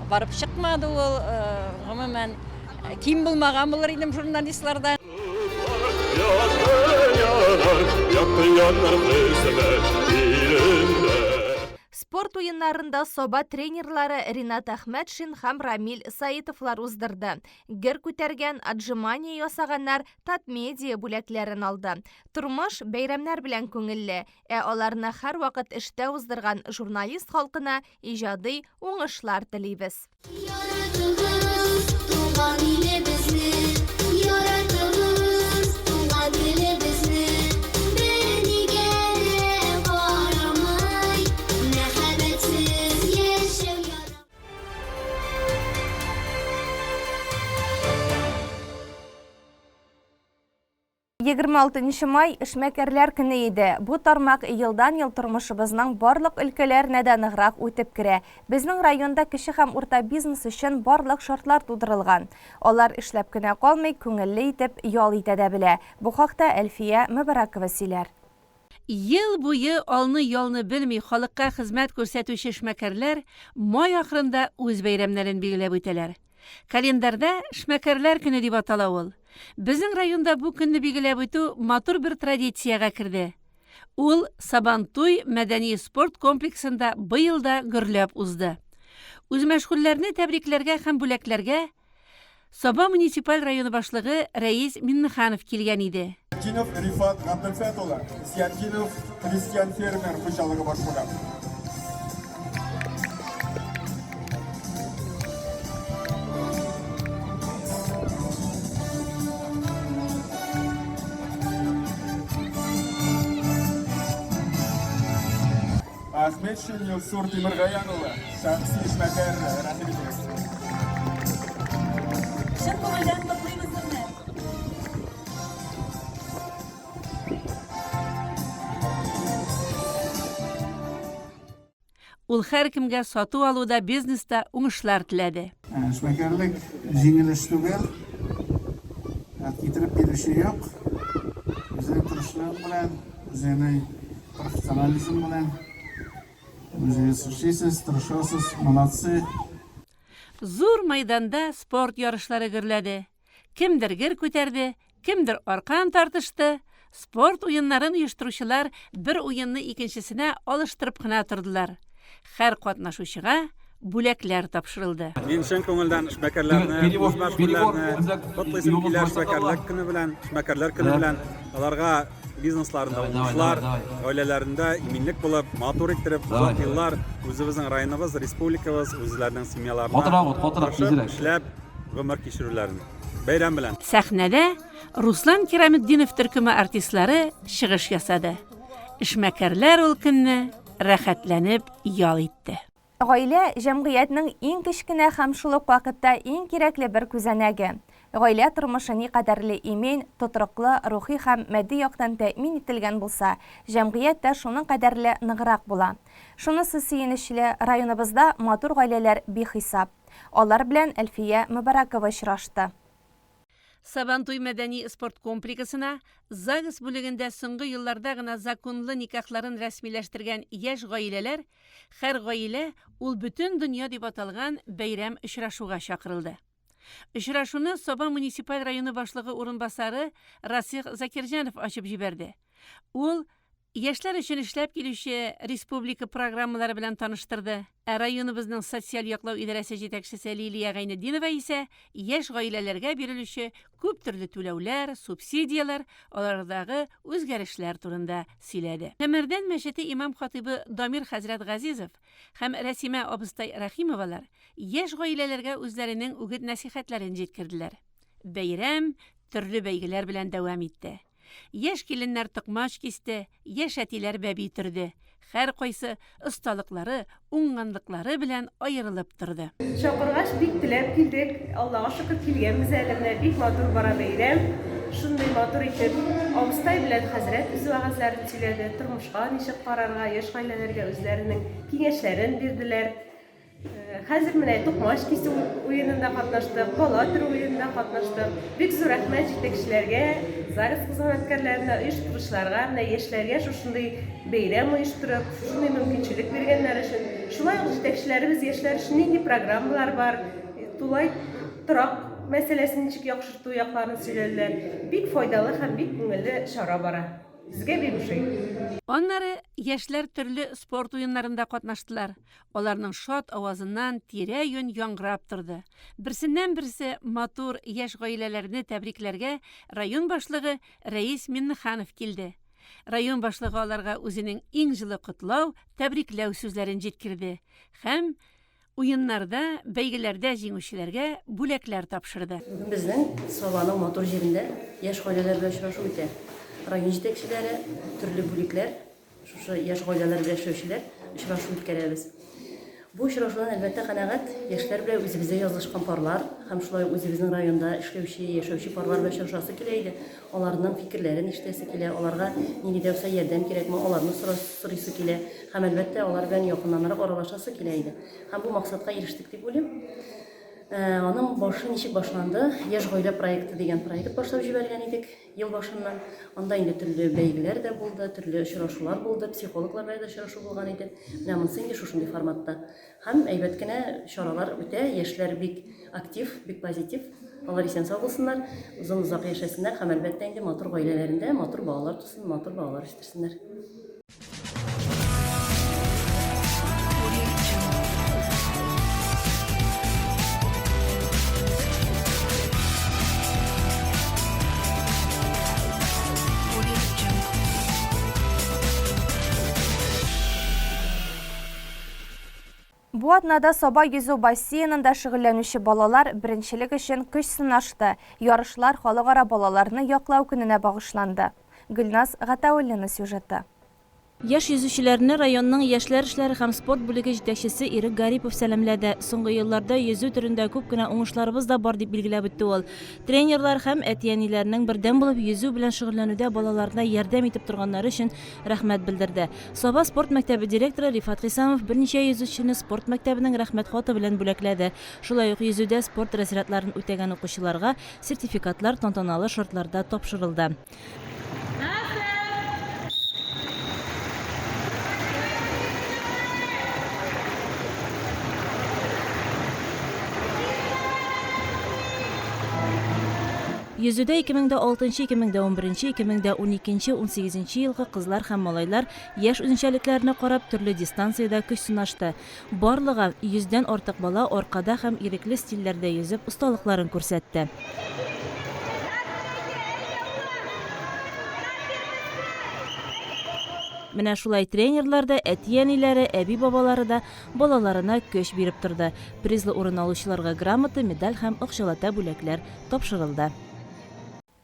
барып чыкмады ул, гомумән, ким булмаган булыр идем журналистлардан. Спорт уеннарында Саба тренерлары Ринат Әхмәтшин һәм Рамил Саитовлар уздырды. Гер күтәргән, отжимание ясаганнар Татмедиа бүләкләрен алды. Тормыш бәйрәмнәр белән күңелле, ә аларны һәрвакыт эштә уздырган журналист халкына иҗади уңышлар телибез. Яратыгыз туган илебезне, яратыгыз туган телебезне, бернигә дә карамый, мәхәббәтсез яшәү ярамый. 26 нчы май эшмәкәрләр көне иде. Бу тармак елдан-ел тормышыбызның барлык өлкәләренә дә ныграк үтеп керә. Безнең районда кече һәм урта бизнес өчен барлык шартлар тудырылган. Алар эшләп кенә калмый, күңелле итеп ял итә дә белә. Бу хакта Әлфия Мөбарәкова сөйләр. Ел буе алны-ялны белми халыкка хезмәт күрсәтүче эшмәкәрләр май ахырында үз бәйрәмнәрен билгеләп үтәләр. Календарьда Эшмәкәрләр көне дип атала ул. Безнең районда бу көнне билгеләп үтү матур бер традициягә керде. Ул Сабантуй мәдәни-спорт комплексында быел да гөрләп узды. Үзмәшгульләрне тәбрикләргә һәм бүләкләргә Саба муниципаль районы башлыгы Рәис Миннеханов килгән иде. Зиятдинов Рифат Габделфәт улы, Зиятдинов крестьян-фермер хуҗалыгы башлыгы. Ахметшин Илсур Тимергаян улы, шәхси эшмәкәр, рәхим итегез. Чын күңелдән котлыйбыз сезне. Ул һәркемгә сату-алуда, бизнеста уңышлар теләде. Эшмәкәрлек җиңел эш түгел. Ә китереп бирүче юк. Үзеңнең тырышлыгың белән, үзеңнең профессионализм белән үзегез эшлисез, тырышасыз, молодцы. Зур мәйданда спорт ярышлары гөрләде. Кемдер гер күтәрде, кемдер аркан тартышты. Спорт уеннарын оештыручылар бер уенны икенчесенә алыштырып кына тордылар. Һәр катнашучыга бүләкләр тапшырылды. Мин чын күңелдән эшмәкәрләрне, үзмәшгульләрне котлыйсым килә эшмәкәрлек көне белән, эшмәкәрләр көне белән. Аларга бизнесларында уңышлар, гаиләләрендә иминлек булып, матур иттереп, озак еллар үзебезнең районыбыз, республикабыз, үзләренең семьяларына тырышып эшләп гомер кичерүләрен. Бәйрәм белән! Сәхнәдә Руслан Кираметдинов төркеме артистлары чыгыш ясады. Эшмәкәрләр ул көнне рәхәтләнеп ял итте. Гаилә, җәмгыятьнең иң кечкенә һәм шул ук вакытта иң кирәкле бер күзәнәге. Гаилә тормышы никадәрле имин, тотрыклы, рухи һәм матди яктан тәэмин ителгән булса, җәмгыять тә шуның кадәрле ныграк була. Шунысы сөенечле, районыбызда матур гаиләләр бихисап. Алар белән Әлфия Мөбарәкова очрашты. Сабантуй мәдәни-спорт комплексына ЗАГС бүлегендә соңгы елларда гына законлы никахларын рәсмиләштергән яшь гаиләләр Һәр гаилә, ул бөтен дөнья дип аталган бәйрәм-очрашуга чакырылды. Очрашуны Саба муниципаль районы башлыгы урынбасары Расих Закирҗанов ачып җибәрде. Ул Яшьләр өчен эшләп килүче республика программалары белән таныштырды. Ә районыбызның социаль яклау идарәсе җитәкчесе Лилия Гайнетдинова исә яшь гаиләләргә бирелүче күп төрле түләүләр, субсидияләр, алардагы үзгәрешләр турында сөйләде. Шәмәрдән мәчете имам-хатыйбы Дамир хәзрәт Газизов һәм Рәсимә абыстай Рәхимовалар яшь гаиләләргә үзләренең үгет-нәсыйхәтләрен җиткерделәр. Бәйрәм төрле бәйгеләр белән дәвам итте. Яшь киленнәр токмач кисте, яшь әтиләр бәби төрде. Һәркайсы осталыклары, уңганлыклары белән аерылып торды. Чакыргач, бик теләп килдек. Аллага шөкер, килгәнбез әле менә. Бик матур бара бәйрәм. Шундый матур итеп абыстай белән хәзрәт үз вәгазьләрен сөйләде, тормышка ничек карарга, яшь гаиләләргә үзләренең киңәшләрен бирделәр. Хәзер менә токмач кисү уенында катнаштык, бала төрү уенында катнаштык. Бик зур рәхмәт җитәкчеләргә, ЗАГС хезмәткәрләренә, оештыручыларга, менә яшьләргә шушындый бәйрәм оештырып, шушындый мөмкинчелек биргәннәр өчен. Шулай ук җитәкчеләребез яшьләр өчен нинди программалар бар, тулай торак мәсьәләсен ничек яхшырту якларын сөйләделәр. Бик файдалы һәм бик күңелле чара бара. Безгә бик ошый. Аннары яшьләр төрле спорт уеннарында катнаштылар. Аларның шат авазыннан тирә-юнь яңгырап торды. Берсеннән-берсе матур яшь гаиләләрне тәбрикләргә район башлыгы Рәис Миннеханов килде. Район башлыгы аларга үзенең иң җылы котлау, тәбрикләү сүзләрен җиткерде һәм Уеннарда, бәйгеләрдә җиңүчеләргә бүләкләр тапшырды. Бүген безнең Сабаның матур җирендә яшь гаиләләр белән очрашу үтә. Район җитәкчеләре, төрле бүлекләр, шушы яшь гаиләләр белән эшләүчеләр очрашу үткәрәбез. Бу очрашудан, әлбәттә, канәгать, яшьләр белән үзебездә язылышкан парлар һәм шулай ук үзебезнең районда эшләүче, яшәүче парлар белән очрашасы килә иде. Аларның фикерләрен ишетәсе килә, аларга нинди дә булса ярдәм кирәкме, аларны сорыйсы килә. Һәм, әлбәттә, алар белән якыннанрак аралашасы килә иде. Һәм бу максатка ирештек дип уйлыйм. Аның башы ничек башланды? Яшь гаилә проекты дигән проект башлап җибәргән идек ел башыннан. Анда инде төрле бәйгеләр дә булды, төрле очрашулар булды, психологлар белән дә очрашу булган иде. Менә монысы инде шушындый форматта. Һәм әйбәт кенә чаралар үтә, яшьләр бик актив, бик позитив. Алар исән-сау булсыннар, озын-озак яшәсеннәр һәм, әлбәттә инде, матур гаиләләрендә матур балалар тусын, матур балалар үстерсеннәр. Бу атнада Саба йөзү бассейнында шөгыльләнүче балалар беренчелек өчен көч сынашты. Ярышлар Халыкара балаларны яклау көненә багышланды. Гөлназ Гатауллина сюжеты. Яшь йөзүчеләрне районның яшьләр эшләре һәм спорт бүлеге җитәкчесе Ирек Гарипов сәламләде. Соңгы елларда йөзү төрендә күп кенә уңышларыбыз да бар, дип билгеләп үтте ул. Тренерлар һәм әти-әниләрнең бердәм булып йөзү белән шөгыльләнүдә балаларына ярдәм итеп торганнары өчен рәхмәт белдерде. Саба спорт мәктәбе директоры Рифат Хисамов берничә йөзүчене спорт мәктәбенең Рәхмәт хаты белән бүләкләде. Шулай ук йөзүдә спорт разрядларын үтәгән укучыларга Сертификатлар тантаналы шартларда тапшырылды. Йөзүдә 2006, 2011, 2012, 18 елгы кызлар һәм малайлар яшь үзенчәлекләренә карап төрле дистанциядә көч сынашты. Барлыгы йөздән артык бала аркада һәм ирекле стильләрдә йөзеп осталыкларын күрсәтте. Менә шулай тренерлар да, әти-әниләре, әби-бабалары да балаларына көч биреп торды. Призлы урын алучыларга грамота, медаль һәм акчалата бүләкләр тапшырылды.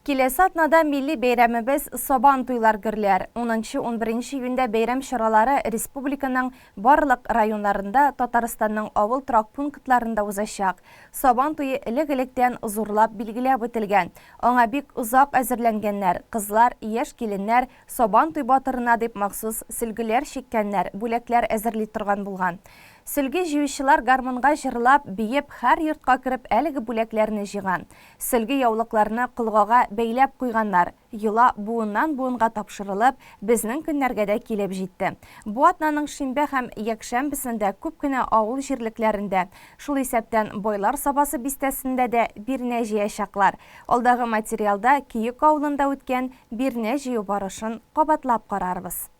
Киләсе атнада милли бәйрәмебез Сабан туйлар гөрләр. Унынчы, унберенче июньдә бәйрәм чаралары республиканың барлык районнарында, Татарстанның авыл торак пунктларында узачак. Сабан туе элек-электән зурлап билгеләп үтелгән. Аңа бик озак әзерләнгәннәр, кызлар, яшь киленнәр Сабан туй батырына дип махсус сөлгеләр чиккәннәр, бүләкләр әзерли торган булган. Сөлге җыючылар гармунга җырлап, биеп, һәр йортка кереп әлеге бүләкләрне җыйган. Сөлге яулыкларны колгага бәйләп куйганнар. Йола буыннан-буынга тапшырылып, безнең көннәргә дә килеп җитте. Бу атнаның шимбә һәм якшәмбесендә күп кенә авыл җирлекләрендә, шул исәптән Байлар Сабасы бистәсендә дә бирнә җыячаклар. Алдагы материалда Көек авылында үткән бирнә җыю барышын кабатлап карарбыз.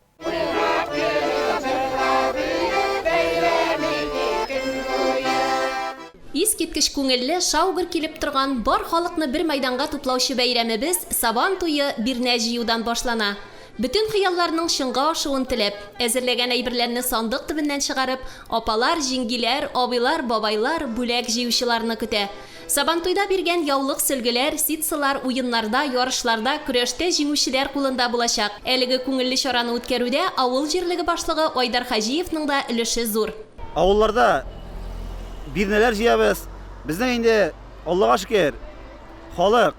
Искиткеч күңелле, шау-гөр килеп торган, бар халыкны бер мәйданга туплаучы бәйрәмебез, Сабан туе бирнә җыюдан башлана. Бөтен хыялларның чынга ашуын теләп, әзерләгән әйберләрне сандык төбеннән чыгарып, апалар, җиңгиләр, абыйлар, бабайлар бүләк җыючыларны көтә. Сабантуйда биргән яулык-сөлгеләр, ситсылар уеннарда, ярышларда, көрәштә җиңүчеләр кулында булачак. Әлеге күңелле чараны үткәрүдә авыл җирлеге башлыгы Айдар Хаҗиевның да өлеше зур. Авылларда бирнәләр җыябыз. Безнең инде, Аллага шөкер, халык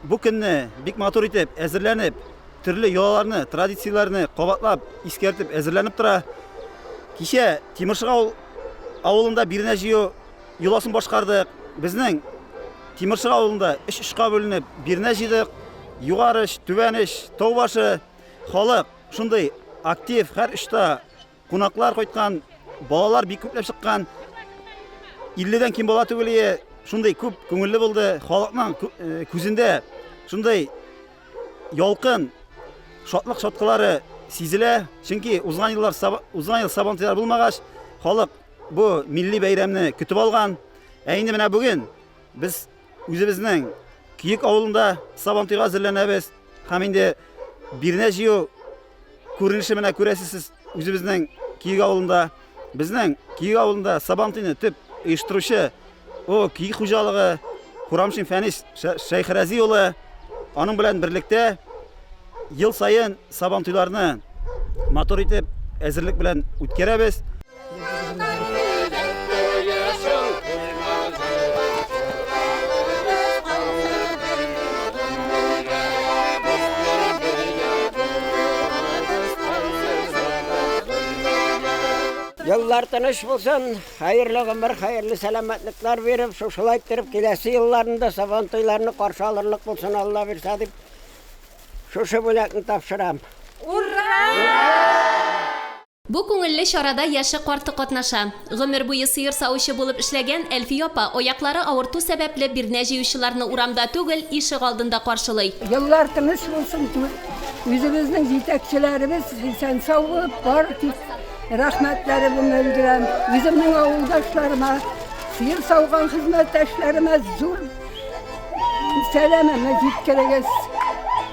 бу көнне бик матур итеп әзерләнеп, төрле йолаларны, традицияләрне кабатлап, искәртеп әзерләнеп тора. Кичә Тимершык авылында бирнә җыю Йоласын башкардык. Безнең Тимершык авылында өч очка бүленеп бирнә җыйдык. Югары оч, түбән оч, тау башы. Халык шундый актив, һәр очта кунаклар кайткан, балалар бик күпләп чыккан. 50-дән ким бала түгел ие. Шундый күп күңелле булды. Халыкның э, күзендә шундый ялкын, шатлык чаткылары сизелә. Чөнки узган еллар узган ел сабантуйлар булмагач, халык Бу милли бәйрәмне көтеп алган. Ә инде менә бүген без үзебезнең Көек авылында Сабантуйга әзерләнәбез. Һәм инде бирнә җыю күренеше менә күрәсез сез үзебезнең Көек авылында. Безнең Көек авылында Сабантуйны төп оештыручы о Көек хуҗалыгы Хурамшин Фәнис Шәйхрәзи улы. Аның белән берлектә ел саен Сабантуйларны матур итеп әзерлек белән үткәрәбез. Еллар тыныч булсын, хәерле гомер, хәерле сәламәтлекләр биреп, шушылай иттереп киләсе елларны да Сабан туйларны каршы алырлык булсын, Алла бирсә дип, шушы бүләкне тапшырам. Ура! Бу күңелле чарада яше-карты катнаша. Гомер буе сыер савучы булып эшләгән Әлфия апа аяклары авырту сәбәпле бирнә җыючыларны урамда түгел, ишегалдында каршылый. Еллар тыныч булсын, үзебезнең җитәкчеләребез исән-сау булып, бары тик рәхмәтләремне белдерәм. Үземнең авылдашларыма, сыер сауган хезмәттәшләремә зур Сәламемне җиткерегез.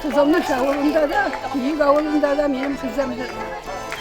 Кызылмыш авылында да, Көек авылында да минем кызым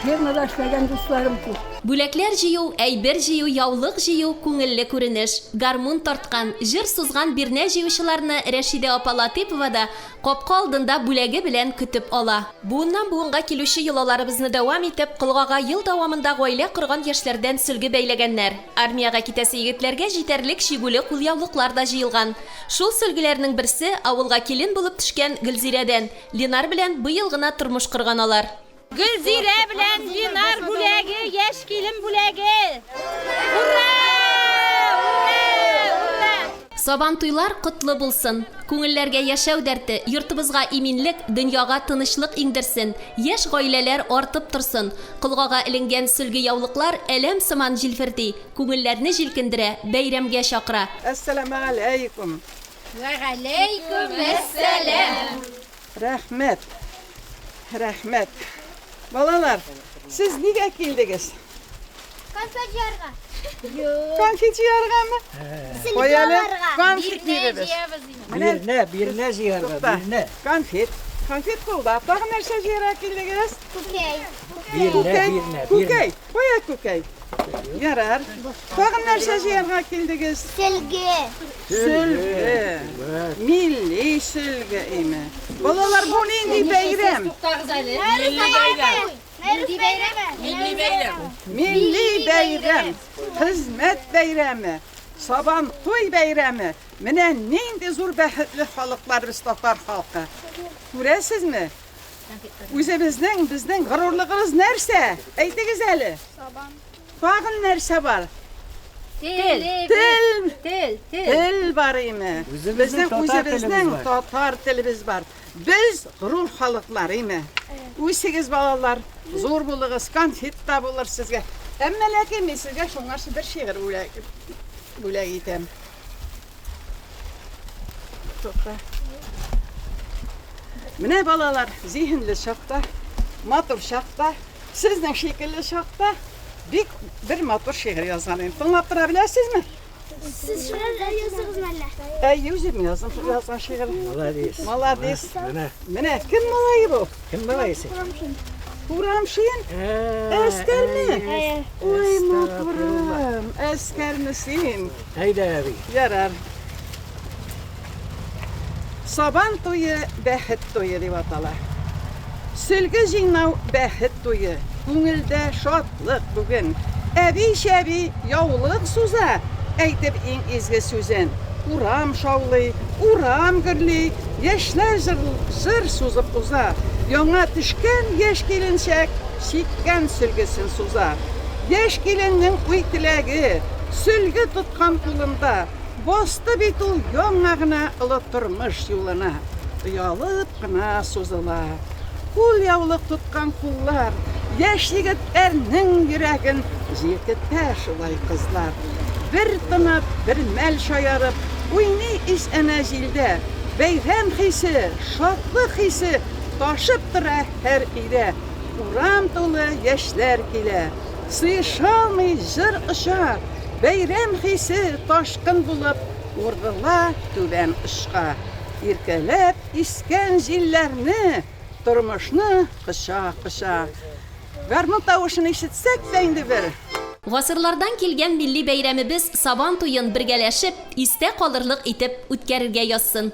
фермада эшләгән дусларым күп. Бүләкләр җыю, әйбер җыю, яулык җыю, күңелле күренеш. Гармун тарткан, җыр сузган бирнә җыючыларны Рәшидә апа Латыйпова да капка алдында бүләге белән көтеп ала. Буыннан-буынга килүче йолаларыбызны дәвам итеп, колгага ел дәвамында гаилә корган яшьләрдән сөлге бәйләгәннәр. Армиягә китәсе егетләргә җитәрлек чигүле кулъяулыклар да җыелган. Шул сөлгеләрнең берсе, авылга килен булып төшкән Гөлзирәдән. Ленар белән быел гына тормыш корган алар. Гөлзирә белән Ленар бүләге, яшь килен бүләге! Ура! Ура! Ура! Сабантуйлар котлы булсын! Күңелләргә яшәү дәрте, йортыбызга иминлек, дөньяга тынычлык иңдерсен, яшь гаиләләр артып торсын! Колгага эленгән сөлге-яулыклар әләм сыман җилферди, күңелләрне җилкендерә, бәйрәмгә чакыра. Әссәламегаләйкүм! Вәгаләйкүм әссәлам. Рәхмәт. Рәхмәт. Балалар, сез нигә килдегез? Конфет җыярга. Конфет җыяргамы? Кой әле, конфет бирәбез. Бирнә, бирнә җыярга, бирнә. Конфет. Конфет кулда. Тагын нәрсә җыярга килдегез? Күкәй. Бирнә, бирнә, Күкәй. Кая күкәй? Ярар. Тагын нәрсә җыярга килдегез? Сөлге. Сөлге. Милли сөлге име. Балалар, бу нинди бәйрәм? Туктагыз әле. Милли бәйрәм. Милли бәйрәм. Милли бәйрәм. Милли бәйрәм, хезмәт бәйрәме, Сабан туй бәйрәме. Менә нинди зур бәхетле халыклар без татар халкы. Күрәсезме? Үзебезнең, безнең горурлыгыбыз нәрсә? Әйтегез әле. Сабан. Тагын нәрсә бар? Тел. Тел. Тел. Тел. Тел бар име? Үзебезнең Безнең татар үзебезнең телебез бар. татар телебез бар. Без горур халыклар име? Үсегез балалар, зур булыгыз, конфет та булыр сезгә. Әмма ләкин мин сезгә шуңарчы бер шигырь бүләк бүләк итәм. Тукта. Менә балалар, зиһенле чакта, матур чакта, сезнең шикелле чакта бик бер матур шигырь язган идем. Тыңлап тора беләсезме? Сез шигырь яздыгызмы әллә? Әйе, үзем яздым язган шигырь. Молодец. Молодец. Менә. Менә кем малае бу? Кем малае син? Курамшин? Әскәрме? Ой, матурым, әскәрме син? Әйдә, әби. Ярар. Сабан туе бәхет туе дип атала. Сөлге җыйнау бәхет туе, күңелдә шатлык бүген. Әби-чәби яулык суза, әйтеп иң изге сүзен. Урам шаулый, урам гөрли, яшьләр җыр, җыр сузып уза. Яңа төшкән яшь киленчәк чиккән сөлгесен суза. Яшь киленнең уй-теләге, сөлге тоткан кулында. Басты бит ул яңа гына олы тормыш юлына, оялып кына сузыла. Кулъяулык тоткан куллар, яшь егетләрнең йөрәген җилкетә шулай кызлар. Бер тынып, бер мәл шаярып, уйный ич әнә җилдә. Бәйрәм хисе, шатлык хисе ташып тора һәр өйдә. Урам тулы яшьләр килә, сыешалмый җыр оча. Бәйрәм хисе ташкын булып ургыла түбән очка. Иркәләп искән җилләрне, тормышны коча-коча. Гармун тавышын ишетсәк тә инде бер. Гасырлардан килгән милли бәйрәмебез Сабан туен бергәләшеп, истә калырлык итеп үткәрергә язсын.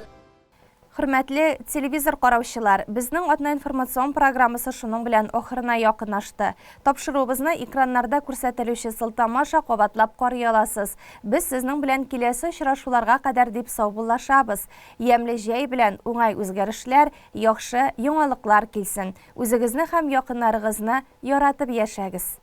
Хөрмәтле телевизор караучылар, безнең атна информацион программасы шуның белән ахырына якынлашты. Тапшыруыбызны экраннарда күрсәтелүче сылтама аша кабатлап карый аласыз. Без сезнең белән киләсе очрашуларга кадәр дип саубуллашабыз. Ямьле җәй белән уңай үзгәрешләр, яхшы яңалыклар килсен. Үзегезне һәм якыннарыгызны яратып яшәгез.